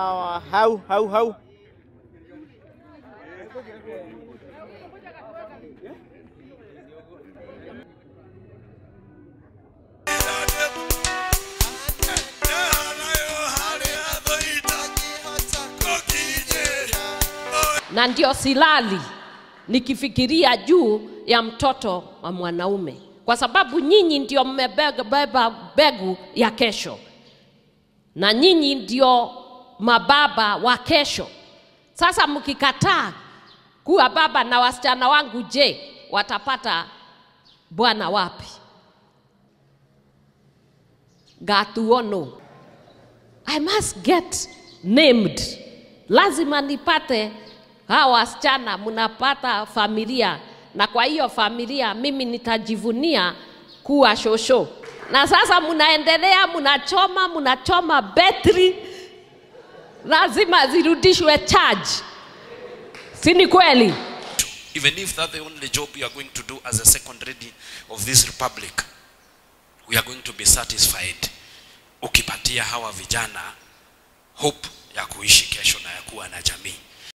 Hau hau hau. Na ndio silali nikifikiria juu ya mtoto wa mwanaume, kwa sababu nyinyi ndio mmebeba mbegu ya kesho na nyinyi ndio mababa wa kesho. Sasa mkikataa kuwa baba na wasichana wangu, je, watapata bwana wapi? Gatuono. I must get named. Lazima nipate hawa wasichana, mnapata familia, na kwa hiyo familia mimi nitajivunia kuwa shosho. Na sasa mnaendelea, mnachoma betri, lazima zirudishwe charge. Si ni kweli? Even if that's the only job you are going to do as a second lady of this republic, we are going to be satisfied ukipatia hawa vijana hope ya kuishi kesho na ya kuwa na jamii.